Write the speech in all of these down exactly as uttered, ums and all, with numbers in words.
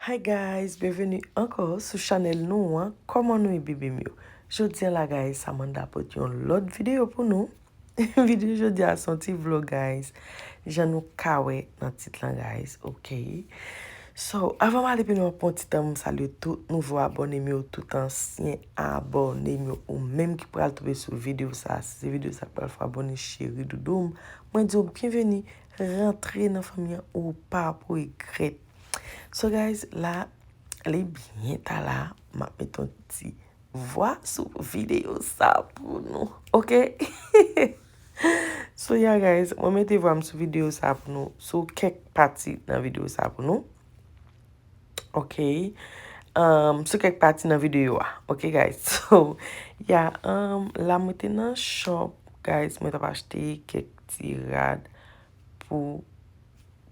Hi guys, byenveni ankò sou chanèl nou an. Kòman nou ye, bebe m yo? Jodi a la guys, Samantha pote yon lòt videyo pou nou. Videyo jodi a se yon ti vlog guys. Jan nou ka wè nan tit lan guys, ok. So, avan m ale pi lwen, m ap pran ti tan m salye tout nouvo abòne m yo, tout ansyen abòne m yo, ou menm ki pral tonbe sou videyo sa, si se videyo sa k pral fè w abòne cheri doudou m, mwen di w byenveni, rantre nan fanmi an, ou pa pou regrèt. So guys, la, li byen ta la, m ap met yon ti vwa sou videyo sa pou nou, ok? So yeah guys, mwen mete vwa m sou videyo sa pou nou, sou kèk pati nan videyo sa pou nou, ok? Um, sou kèk pati nan videyo a, ok guys? So yeah, um, la mwen te nan shop guys, mwen t ap achte kèk ti rad pou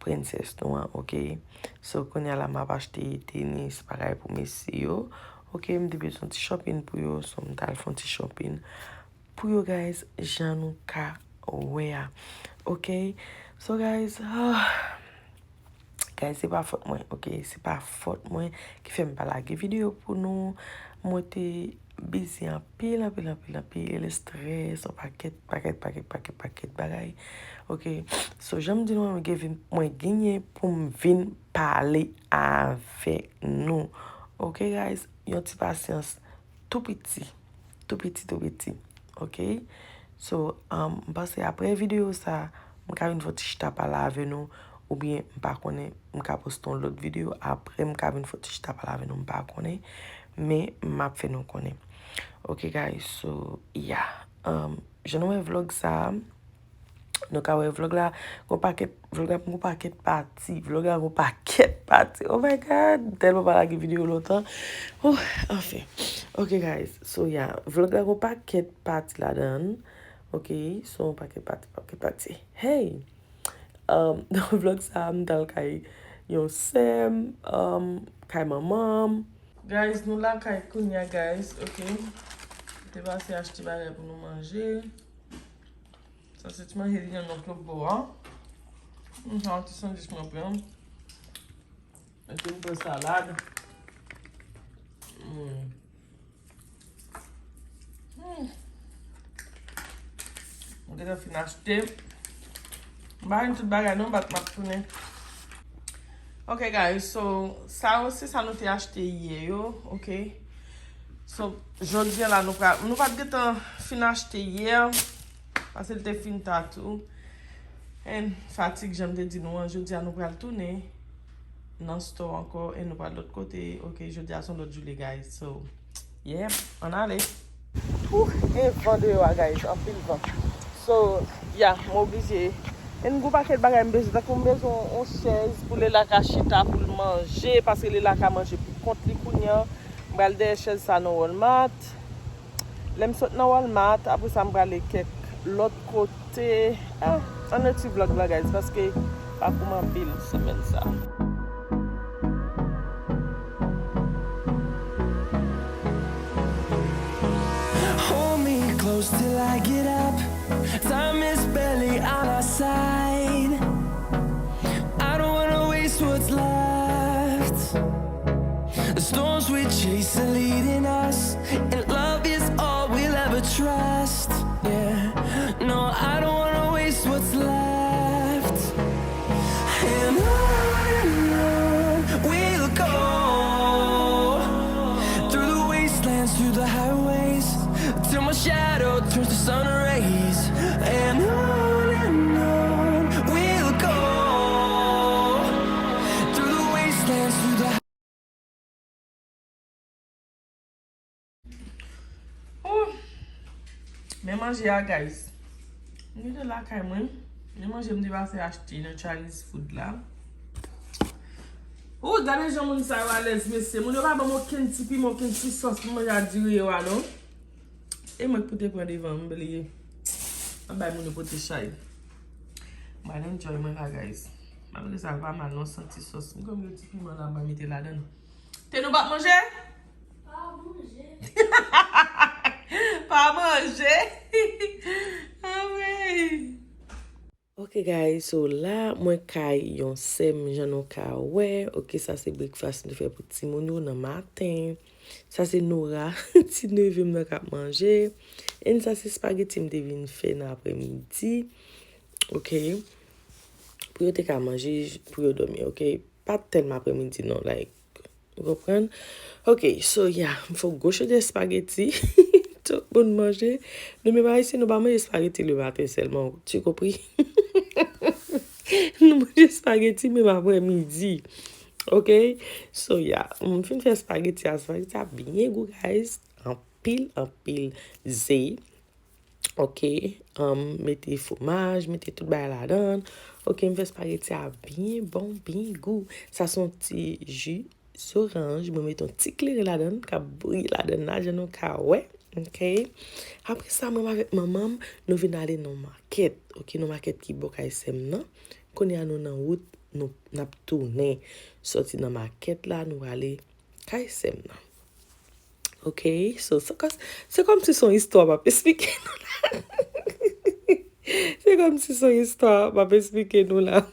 prensès nou an, ok? So, kounye a la, m ap achte tenis, bagay pou mesye yo. Ok, m te bezwen ti shopping pou yo, so m t al fè yon ti shopping pou yo, guys, jan nou ka wè a. Ok? So, guys, ah, guys, se pa fòt mwen, ok? Se pa fòt mwen ki fè m pa lage videyo pou nou. Mwen te bizi anpil, anpil, anpil, anpil, strès, yon pakèt, pakèt, pakèt, pakèt, pakèt bagay. Ok, so, jan m di nou an, mwen gen vin, mwen genyen pou m vin pale avèk nou. Ok, guys, yon ti pasyans tou piti, tou piti, tou piti. Ok, so, um, m panse apre videyo sa, m ka vin fè yon ti chita pale avè nou, oubyen m pa konnen, m ka poste yon lòt videyo, apre m ka vin fè yon ti chita pale avè nou, m pa konnen, men m ap fè nou konnen. Ok, guys, so, yeah. Um, jan nou wè vlog sa, nou ka wè vlog la, gon pakèt, vlog la gon pakèt pati, vlog la gon pakèt pati. Oh my God, tèlman pa lage videyo lontan. Oh, anfen. Ok, guys, so, yeah, vlog la gon pakèt pati ladan l. Ok, so, gon pakèt pati, pakèt pati. Hey! Um, nan vlog sa, m t al kay yon sè m, um, kay manman m. Guys, nou lakay kounye a, guys, ok. M te pase achte bagay pou nou manje. Sa se ti manje li nan lòt bò a. M fè yon ti sandwich mwen pran. Epi m pran salad. Hmm. Hmm. Mwen gentan fin achte. M pa jwenn tout bagay non, but m ap tounen. Ok, guys, so, sa yo, se sa nou te achte yè yo, ok? So, jodi a la, nou pral, nou pa t gentan fin achte yè, paske l te fin ta tou. And fatig, jan m te di nou an, jodi a nou pral tounen nan store ankò, and nou pral lòt kote, ok? Jodi a se yon lòt jounen, guys, so, yeah, ann ale. Ouh, gen van deyò a, guys, anpil van. So, yeah, m oblije. And gon pakèt bagay m bezwen, tankou m bezwen yon chèz pou Lela ka chita, pou l manje, paske Lela ka manje pou kont li kounye a. M pral dèyè chèz sa nan Walmart. Lè m sot nan Walmart, apre sa m prale kèk lòt kote. Ah, ann ti vlog la, guys, paske pa pou m anpil semèn sa. Hold me close till I get up. Time is barely on our side. I don't wanna waste what's left. The storms we chase are leading us, and love is all we'll ever trust. Yeah, no, I don't wanna waste what's left. And on and on we'll go, through the wastelands, through the highways, till my shadow turns to sun rays. And on and on we'll go, through the wastelands, through the Ooh. Men manje a, guys. M gentan lakay mwen. Men manje m te pase achte nan Chinese food la. Ooh, gade jan moun sa yo alèz, mesye. Moun yo pa ban m okenn ti piman, okenn ti sòs pou manje a diri yo a, non. E mwen ki pou te pran devan, m bliye. M ap bay moun yo pote chay. M pral enjoy mwen la, guys. Malgre sa, l pa mal, non, santi sòs. M konn gen ti piman la, m mete ladan l. Te nou p ap manje? Pa manje. Pa manje. Anmwey. Ok guys, so la mwen kay yon sè m, jan nou ka wè. Ok, sa se breakfast m te fè pou timoun yo nan maten. Sa se Nora, ti neve m nan k ap manje. And sa se spaghetti m te vin fè nan apremidi. Ok. Pou yo te ka manje, pou yo dòmi, ok. Pa tèlman apremidi non, like, ou konprann? Ok, so yeah, m fè gwo chodyè spaghetti. Tout moun manje. Nou menm Ayisyen, nou pa manje spaghetti le maten sèlman, tu compris? Nou manje spaghetti menm apremidi. Ok? So yeah, m fin fè spaghetti a, spaghetti a byen gou, guys. Anpil, anpil ze. Ok, um, mete fwomaj, mete tout bagay ladan. Ok, m fè spaghetti a byen bon, byen gou. Sa se yon ti ji zoranj, mwen mete yon ti kleren ladan, k ap bouyi ladan la, jan nou ka wè. Ok. Apre sa, mwen avèk manman m, nou vin ale nan makèt. Ok, nan makèt ki bò kay sè m nan. Kounye a nou nan wout, nou, n ap tounen. Sòti nan makèt la, nou ale kay sè m nan. Ok, so, se kòm, se kòm si se yon istwa m ap esplike nou la. Se kòm si se yon istwa m ap esplike nou la.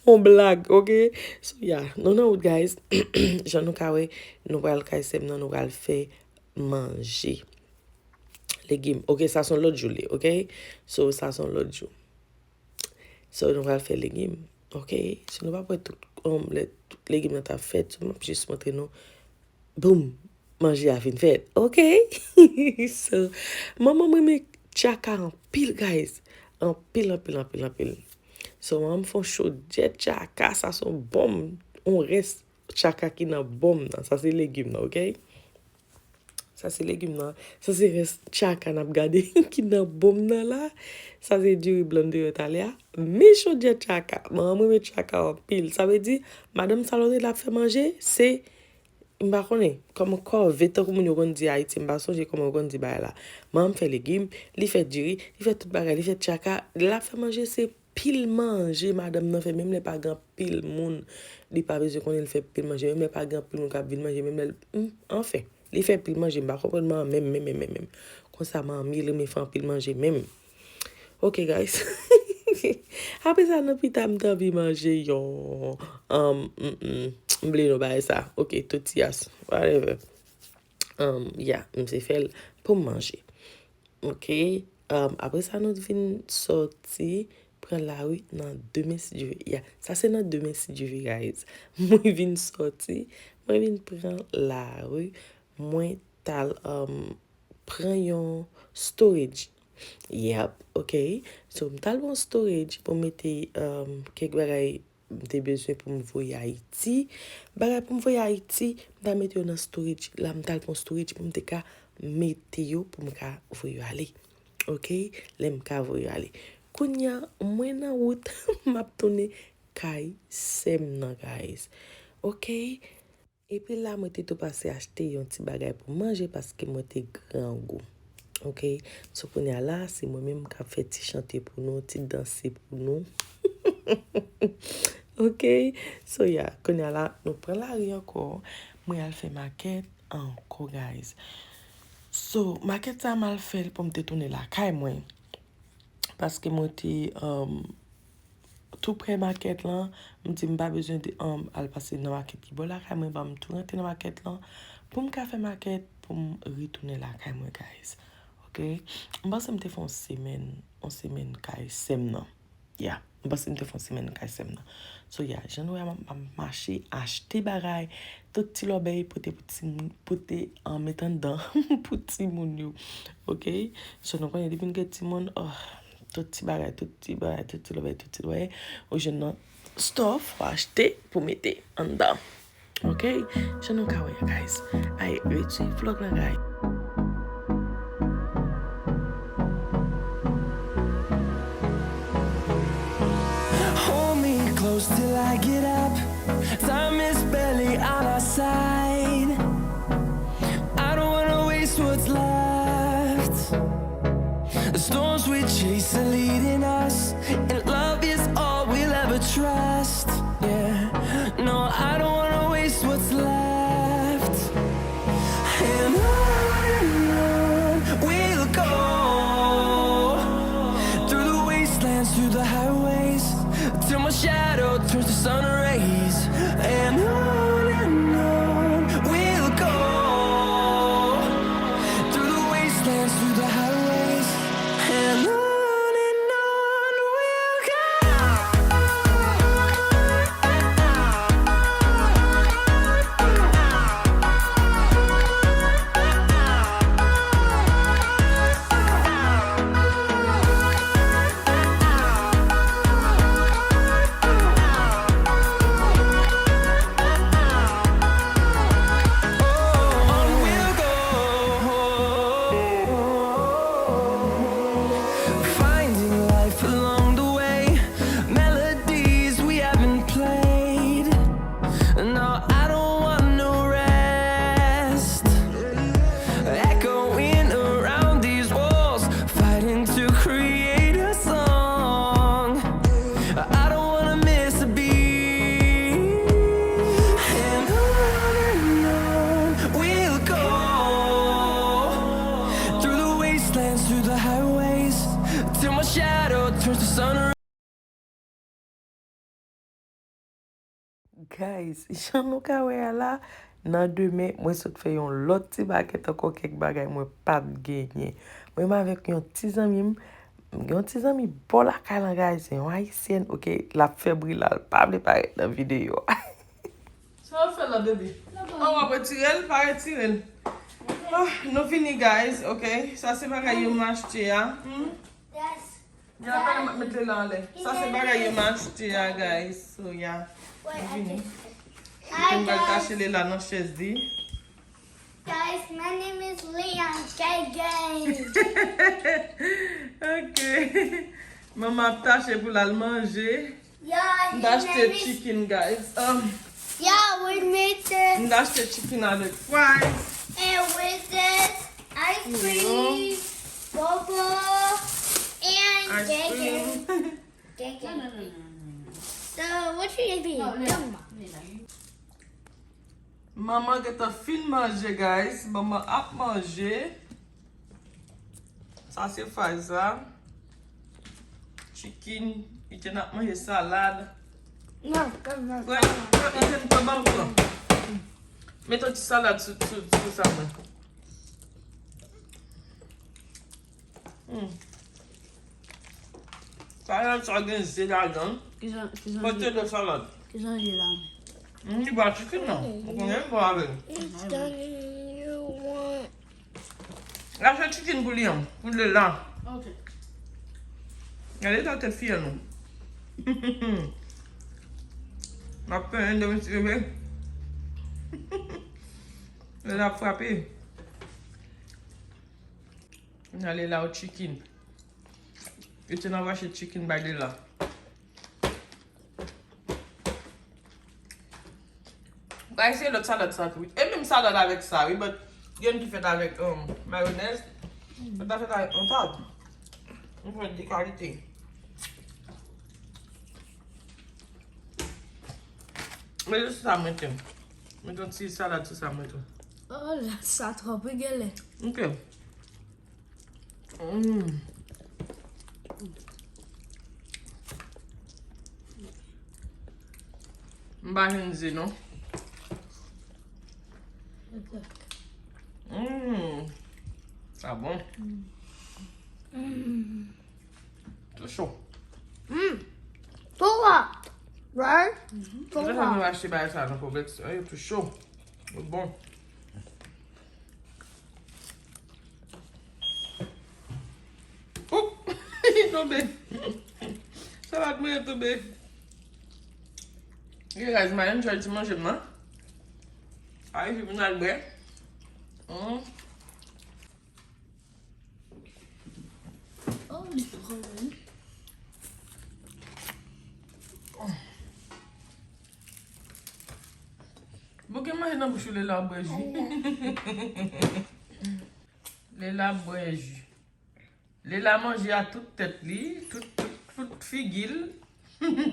Yon blag, ok? So, yeah, nou nan wout, guys. Jan nou ka wè, nou pral kay sè m nan, nou pral fè manje. Legim. Ok, sa se yon lòt jou li, ok? So, sa se yon lòt jou. So, nou pral fè legim, ok? So, nou pa wè tout, um, lè tout legim nan t ap fèt, so, m ap jis montre nou. Boum! Manje a fin fèt, ok? So, manman m renmen tchaka anpil, guys. Anpil, anpil, anpil, anpil. So, manman m fè yon chodyè tchaka, sa se yon bonm, yon rès tchaka ki nan bonm nan. Sa se legim nan, ok? Sa se legim nan. Sa se rès tchaka n ap gade ki nan bonm nan la. Sa se diri blan deyò talè a. Men chodyè tchaka. Manman m renmen tchaka anpil. Sa vle di, madanm Salome l ap fè manje, se, m pa konnen, kòman kòve tankou moun yo konn di Ayiti, m pa sonje kòman yo konn di bagay la. Manman m fè legim, li fè diri, li fè tout bagay, li fè tchaka. Lè l ap fè manje, se pil manje madanm nan fè, menm lè pa gen anpil moun, li pa bezwen konnen l fè pil manje, menm lè pa gen anpil moun k ap vin manje, menm lè l, hmm, anfen, li fè pil manje, m pa konprann manman menm, menm, menm, menm, menm. Konsa manmi renmen fè anpil manje menm. Ok, guys. Apre sa, nan pita, m te anvi manje yon, um, mm, mm, m bliye non bagay sa. Ok, tortillas, whatever. Um, yeah, m se fè l pou m manje. Ok. Um, apre sa, nou vin sòti, pran lari nan demen si Dye ve. Yeah, sa se nan demen si Dye ve, guys. Mwen vin sòti, mwen vin pran lari, mwen t al, um, pran yon storage. Yep, ok. So, m t al pran storage pou m mete, um, kèk bagay m te bezwen pou m voye Ayiti. Bagay pou m voye Ayiti, m ta mete yo nan storage. La, m t al pran storage pou m te ka mete yo pou m ka voye yo ale. Ok? Lè m ka voye yo ale. Kounye a, mwen nan wout, m ap tounen kay sè m nan, guys. Ok? Epi la, mwen te tou pase achte yon ti bagay pou manje paske mwen te grangou. Ok? So, kounye a la, se mwen menm k ap fè ti chante pou nou, ti danse pou nou. Ok? So, yeah, kounye a la, nou pran lari ankò. Mwen al fè makèt ankò, guys. So, makèt sa, m al fè l pou m te tounen lakay mwen. Paske mwen te, um, tou prè makèt lan, m di m pa bezwen de, um, al pase nan makèt ki bò lakay mwen, ban m tou rantre nan makèt lan, pou m ka fè makèt, pou m retounen lakay mwen, guys. Ok? M panse m te fè yon semèn, yon semèn kay sè m nan. Yeah, m panse m te fè yon semèn kay sè m nan. So, yeah, jan nou wè, m ap, m ap mache, achte bagay, tout ti lòbèy, pote pou timoun, pote, um, met anndan pou timoun yo. Ok? So, nou konnen depi n gen timoun, oh, tout ti bagay, tout ti bagay, tout ti lòbèy, tout ti lòbèy. Ou jwenn nan store, w achte pou mete anndan. Ok? Jan nou ka wè a, guys. Ay, retire vlog lan, guys. Hold me close till I get up. Time is barely on our side. I don't wanna waste what's left. The storms we chase are leading us, and love is all we'll ever trust. Yeah, no, I don't wanna waste what's left. And on and on we'll go, through the wastelands, through the highways. Shadow turns to sun rays, and on and on we'll go, through the wastelands, through the highways, and on and on we'll go. Finding life along the way, melodies we haven't played. No, I don't want no rest. Echoing around these walls, fighting to create a song. I don't wanna miss a beat. And on and on we'll go, through the wastelands, through the highways, till my shadow turns to sun. Guys, jan nou ka wè a la, nan demen, mwen sot fè yon lòt ti makèt ankò, kèk bagay mwen pa t genyen. Mwen menm avèk yon ti zanmi m, yon ti zanmi bò lakay lan, guys, se yon ayisyèn, oke, l ap fè bri la, l pa vle parèt nan videyo a. Sa w ap fè la, bebe? Oh, w ap retire l? Pa retire l. Ah, nou fini, guys, oke? Sa se bagay yo m achte a. Hmm? Yes. Ya, pa met li la anlè. Sa se bagay yo m achte a, guys. So, ya. Wait, I just... Mwen pral tache li la nan chèz li. Guys, my name is Leon. Gang, gang. Ok. Manman ap tache pou l al manje. Yeah, m ta achte chicken, guys. Um, yeah, we made this. M ta achte chicken avèk fries. And with this, ice cream, bobo, and chicken. Chicken. No, no, no, no, no, no. So, what you gonna be? No, no, no, no. Manman gentan fin manje, guys. Manman ap manje. Sa se fries la. Chicken. Ethan ap manje salad. Non, non, non. Pran, pran, Ethan, pran, ban m pran. Met yon ti salad sou, sou, sou sa mwen. Hmm. Salad sa gen ze ladan. Kijan, kijan... Pote de salad. Kijan ye la? Hmm, li ba chicken nan. Ou konnen m bon avè l. It's done, you want... Lache chicken pou li an, pou Lela. Ok. Gade ta tèt fi an non. M ap penyen de ti bebe. Lela ap frape. Nan Lela o chicken. Yo te nan rache chicken bay Lela. Ba eseye lòt salad sa tou. E menm salad avèk sa, wi, but gen ki fèt avèk, um, mayonèz. Lòt la fèt avèk moutad. Nou fè de kalite. Mete sou sa mwen tou. Mete yon ti salad sou sa mwen tou. Oh, la, sa twòp, wi, genlè. Ok. Mm. M pa jwenn ze, non. Mm. Sa bon. Mm. Tou cho. Mm. Tou hot. Right? Tou hot. Mwen achte bagay sa nan Publix. Ay, yo tou cho. Yo bon. Oup! Li tonbe. Salad mwen tonbe. Yeah, guys, m a enjoy ti manje m nan. Ay, vin al bwè. Mm. Oh, li twò bon. Bon, gen manje nan bouch ou, Lela ap bwè ji. Lela ap bwè ji. Lela manje a tout tèt li, tout, tout, tout figi l.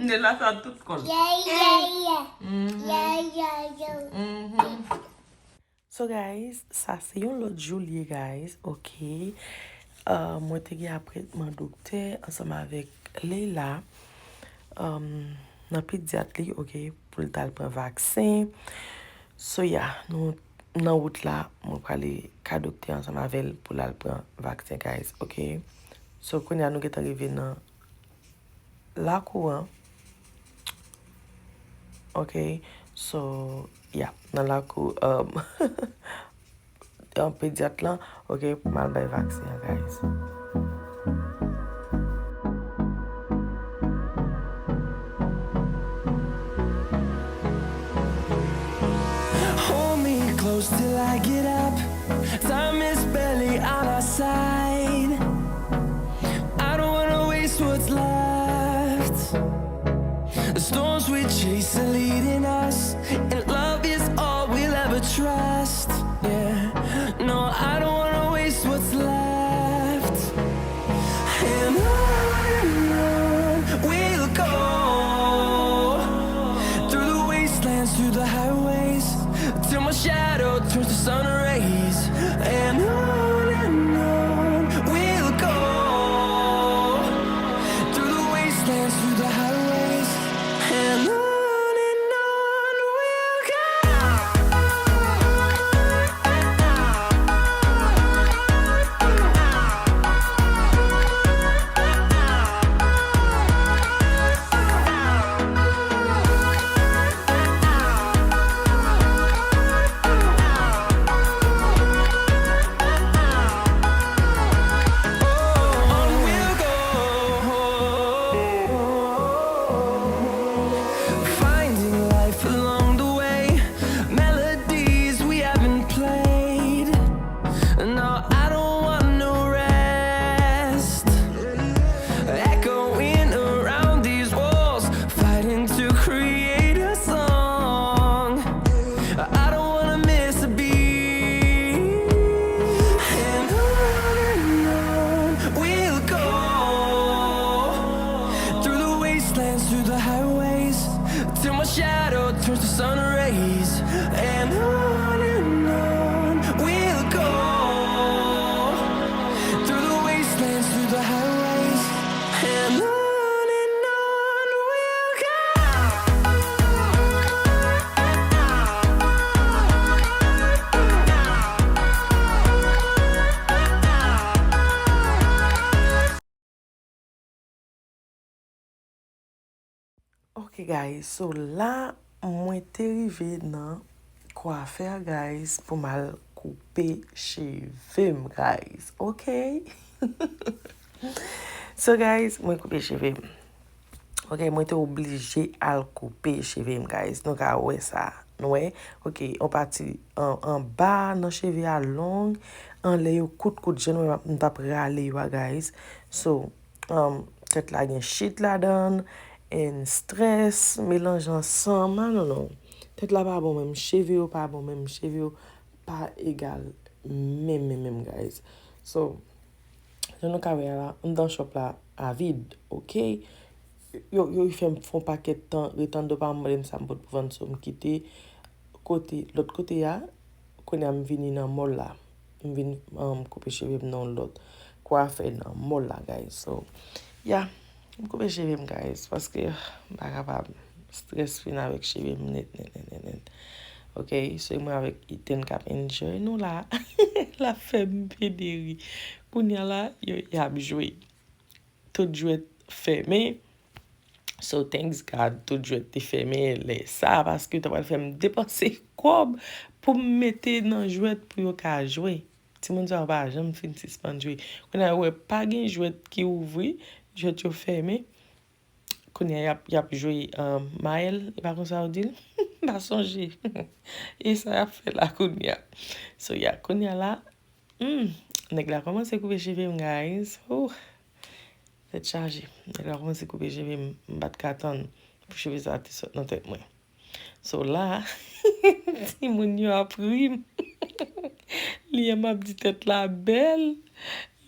Lela sa tout kò l. Yeah, yeah, yeah. Mhm. Yeah, yeah, yeah. Mhm. So, guys, sa se yon lòt jou l ye, guys, ok. Uh, mwen te gen apwentman doktè ansanm avèk Lela. Um, nan pedyat li, oke, pou l t al pran vaksen. So, yeah, nou nan wout la, mwen prale ka doktè ansanm avè l pou l al pran vaksen, guys, oke? So, kounye a nou gentan rive nan lakou an. Oke? So, yeah, nan lakou, um, an pedyat lan, oke, pou m al bay vaksen an, guys. Hold me close till I get up. Time is barely on our side. I don't wanna waste what's left. The storms we chase are leading us, and love is all we'll ever trust. Yeah, no, I don't wanna waste what's left. And on and on we'll go, through the wastelands, through the highways, till my shadow turns to sun rays. And on and on we'll go, through the wastelands, through the highways, and on and on we'll go. On we'll go, finding life along the way, melodies we haven't played. No, I don't want no rest. Echoing around these walls, fighting to create a song. I don't wanna miss a beat. And on and on we'll go, through the wastelands, through the highways, till my shadow turns to sun rays. And on and on we'll go, through the wastelands, through the highways, and on and on we'll go. Ok, guys, so la, mwen te rive nan kwafè, guys, pou m al koupe cheve m, guys, ok? So, guys, mwen koupe cheve m. Ok, mwen te oblije al koupe cheve m, guys. Nou ka wè sa, nou wè? Ok, yon pati an, anba nan cheve a long, anlè yo kout, kout, jan nou wè m t ap rale yo a, guys. So, um, tèt la gen shit ladan l, and stress, melanje ansanm, I don't know. Tèt la pa bon menm, cheve yo pa bon menm, cheve yo pa egal menm, menm, menm, guys. So, jan nou ka wè a la, anndan shop la a vid, ok? Yo, yo fè m fè yon pakèt tan, ret anndan, pa mande m sa m pot pou vann, so m kite kote, lòt kote a, kounye a m vini nan mall la. M vin, um, koupe cheve m nan yon lòt kwafè nan mall la, guys. So, yeah, m koupe cheve m, guys, paske m pa kapab. Stress fin avèk cheve m nèt, nèt, nèt, nèt, nèt. Ok, so e mwen avèk Ethan k ap enjoy nou la. L ap fè m pede ri. Kounye a la, yo, y ap jwe. Tout jwèt fèmen. So, thanks God, tout jwèt te fèmen lè sa, paske yo ta pral fè m depanse kòb pou m mete nan jwèt pou yo ka jwe. Timoun sa yo pa janm fin sispann jwe. Kounye a, yo wè pa gen jwèt ki ouvri, jwèt yo fèmen. Kounye a, y ap, y ap jwe, um, Maèl, e pa konsa yo di l? M pa sonje. E sa y ap fè la kounye a? So, yeah, kounye a la, hmm, nèg la kòmanse koupe cheve m, guys. Ouh, tèt chaje. Nèg la kòmanse koupe cheve m, m pa t ka tann pou cheve sa te sot nan tèt mwen. So la, timoun yo ap ri m. Li an m ap di tèt la bèl,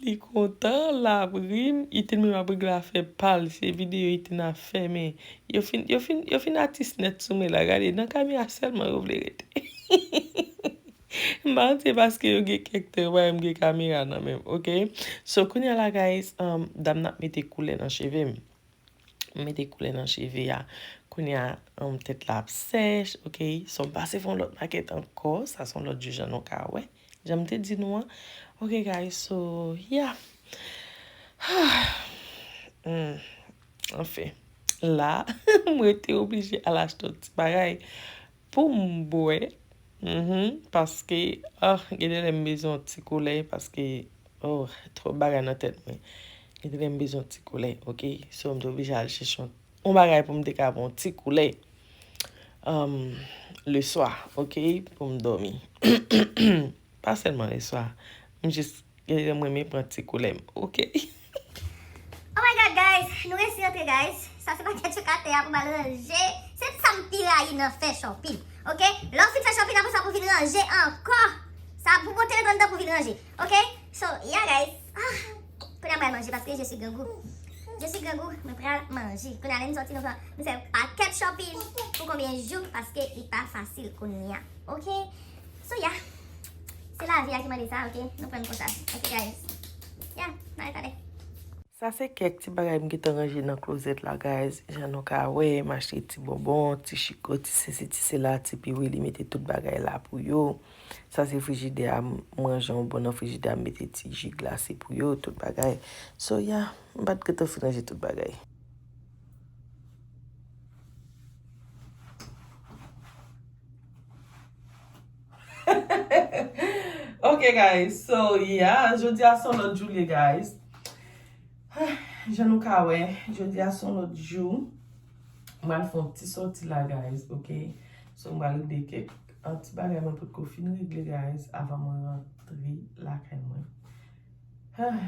li kontan, l ap ri m. Ethan menm ap regle afè pa l, se videyo Ethan ap fèmen. Yo fin, yo fin, yo fin atis nèt sou mwen la, gade, nan kamera sèlman yo vle rete. M pa konn se paske yo gen kèk tan yo pa janm gen kamera nan men m, ok? So, kounye a la, guys, um, dam nan ap mete koulè nan cheve m. M mete koulè nan cheve a. Kounye a, um, tèt la ap sèch, ok? So, m pase fè yon lòt makèt ankò. Sa se yon lòt jou jan nou ka wè. Jan m te di nou an. Ok, guys, so, yeah. Hmm. Anfen, la, mwen te oblije al achte yon ti bagay pou m bwè. Mhm, paske, ah, gen de lè m bezwen yon ti koulè, paske, oh, twòp bagay nan tèt mwen. Gen de lè m bezwen yon ti koulè, ok? So, m te oblije al chèche yon, yon bagay pou m te ka pran yon ti koulè, um, le swa, ok? Pou m dòmi. Pa sèlman le swa. M jis, gen de lè m renmen pran ti koulè m, ok? Oh my God, guys! Nou resi antre, guys. Sa se pakèt yo k atè a pou m al ranje. Se sa m pi rayi nan fè shopping. Ok? Lè w fin fè shopping, apre sa pou w vin ranje ankò. Sa pou pote letan pou w vin ranje. Ok? So, yeah, guys. Ah, kounye a m pral manje paske je suis grangou. Je suis grangou, mwen pral manje. Kounye a lè n sòti, nou fè, nou fè pakèt shopping pou konbyen jou paske li pa fasil kounye a. Ok? So, yeah. Se lavi a ki mande sa, ok? Nou pran l konsa. Ok, guys. Yeah, n a talè. Sa se kèk ti bagay m gentan ranje nan klozèt la, guys. Jan nou ka wè, m achte ti bonbon, ti chiko, ti sesi, ti sela, ti piwi, li mete tout bagay la pou yo. Sa se frijidè a, m ranje yon bò nan frijidè a, m mete ti ji glase pou yo, tout bagay. So, yeah, m pa t gentan fin ranje tout bagay. Ok, guys. So, yeah, jodi a se yon lòt jou li ye, guys. Jan nou ka wè, jodi a se yon lòt jou. M pral fè yon ti sòti la, guys, ok? So, m pral regle kèk, ah, ti bagay mwen potko fin regle, guys, avan mwen rantre lakay mwen. Ah,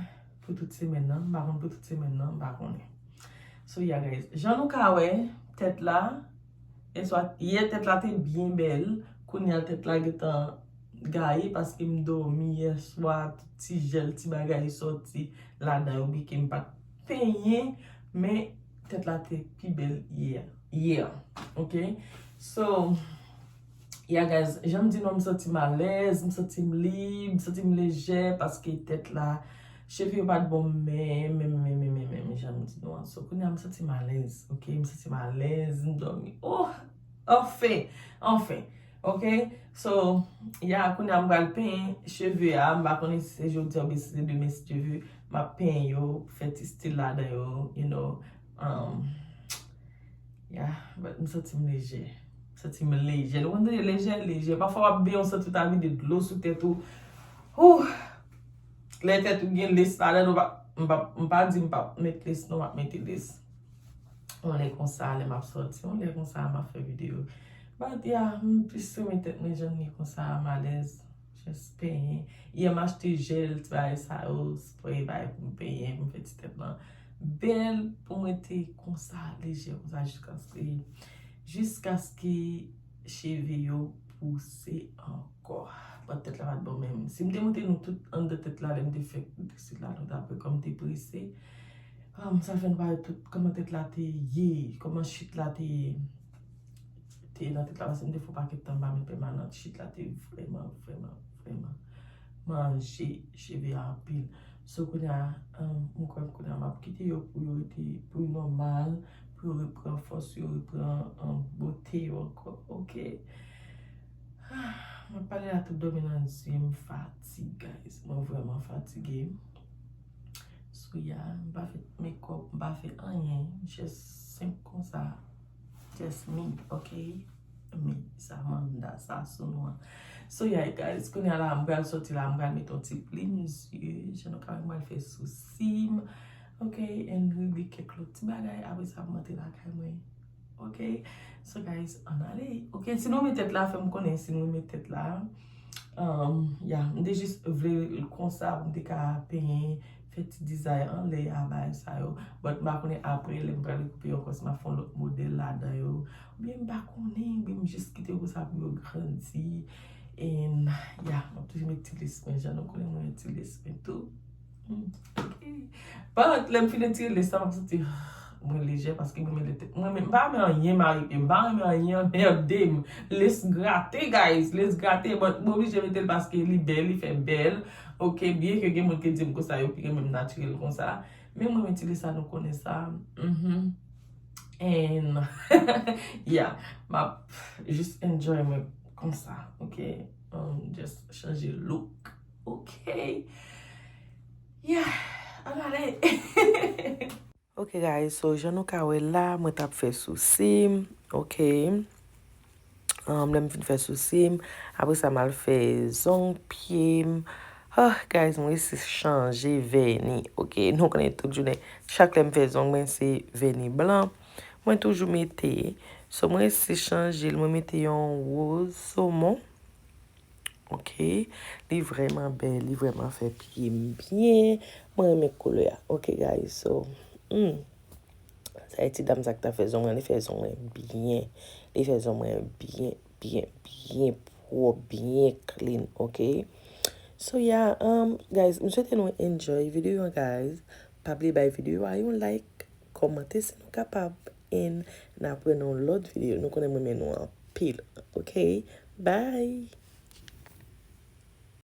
pou tout semèn nan, m pa konn pou tout semèn nan, m pa konnen. So, yeah, guys. Jan nou ka wè, tèt la, yèswa, yè tèt la te byen bèl. Kounye a tèt la gentan gaye paske m dòmi yèswa, tout ti jèl, ti bagay sòti ladan yo, byen ke m pa t penyen, men tèt la te pi bèl yè. Yè. Ok? So, yeah, guys, jan m di nou, m santi m alèz, m santi m lib, m santi m lejè, paske tèt la, cheve yo pa t bon menm, menm, menm, menm, menm, menm, jan m di nou an. So, kounye a m santi m alèz, ok? M santi m alèz, m dòmi. Oh! Anfen! Anfen! Ok? So, yeah, kounye a m pral penyen cheve a, m pa konnen si se jodi a oubyen si se demen, si Dye vle, m ap penyen yo, fè ti stil ladan yo, you know, um, yeah, but m santi m lejè. M santi m lejè. Nou konn tande lejè, lejè. Pafwa w ap benyen, w santi w ta vide dlo sou tèt ou. Ouh! Lè tèt ou gen lès ladan, ou pa, m pa, m pa di m p ap met lès, non, m ap mete lès. Yon lè konsa, lè m ap sòti, yon lè konsa, m ap fè videyo. But, yeah, m plis renmen tèt mwen jan l ye konsa, m alèz. Just penyen. Yè m achte jèl, ti bagay sa yo, spray, bagay pou m penyen, pou m fè ti tèt lan bèl, pou mwen te konsa, lejè konsa, jiskaske, jiskaske cheve yo pouse ankò. But tèt la pa t bon menm. Si m te montre nou tout anndan tèt la, lè m te fè sit la, nou t ap wè kòm m te prese. Um, sa fè nou pa wè tout kòman tèt la te ye, kòman chit la te ye. Te ye nan tèt la, paske m te fè yon pakèt tan m pa met pèmanan, chit la te vrèman, vrèman, vrèman manje cheve a anpil. So, kounye a, um, m kwè kounye a m ap kite yo pou yo rete, pou yo nòmal, pou yo repran fòs yo, repran, um, bote yo ankò, ok? M ap pale la tout dòmi nan zye m, m fatige, guys. Mwen vrèman fatige. So, yeah, m pa fè makeup, m pa fè anyen. Just senp konsa. Just me, ok? Me, sa Amanda, sa sou nou an. So, yeah, guys, kounye a la, m pral sòti la, m pral met yon ti plim zye. Jan nou ka wè, m pral fè sousi m. Ok, and regle kèk lòt ti bagay. Apre sa, m antre lakay mwen. Ok? So, guys, ann ale. Ok, si nou renmen tèt la, fè m konnen si nou renmen tèt la. Um, yeah, m te jis vle l konsa pou m te ka penyen, fè ti dizay anlè a bagay sa yo. But m pa konnen apre, lè m pral rekoupe yo ankò, si m ap fè yon lòt modèl ladan yo. Oubyen m pa konnen, oubyen m jis kite yo konsa pou yo grandi. And, yeah, m ap toujou met ti lès mwen, jan nou konnen mwen met ti lès mwen tou. Hmm, ok. But, lè m fin retire lès la, m ap santi, mwen lejè paske mwen renmen lè tèt. Mwen menm, m pa renmen anyen marye m, m pa renmen anyen anmède m. Lès grate, guys, lès grate, but m oblije mete l paske li bèl, li fè bèl. Ok, byen ke gen moun ki di m konsa, yo pi renmen m natirèl konsa. Men mwen renmen ti lès sa, nou konnen sa. Mhm. And yeah, m ap just enjoy mwen konsa, ok? Um, just chanje look, ok? Yeah, ann ale. Ok guys, so jan nou ka wè la, mwen t ap fè sousi m, ok? Um, lè m fin fè sousi m, apre sa m al fè zong pye m. Ah, guys, mwen resi chanje vèni, ok? Nou konnen tout jounen, chak lè m fè zong mwen se vèni blan. Mwen toujou mete. So mwen resi chanje l, mwen mete yon woz somon. Ok, li vrèman bèl, li vrèman fè pye m byen. Mwen renmen koulè a. Ok guys, so, hmm. Sa e ti dam sa k ta fè zong mwen, li fè zong mwen byen. Li fè zong mwen byen, byen, byen pwòp, byen clean, ok? So yeah, um, guys, m swete nou enjoy videyo an, guys. Pa bliye bay videyo a yon like, kòmante si nou kapab, and n ap wè nan yon lòt videyo. Nou konnen mwen renmen nou anpil, ok? Bye!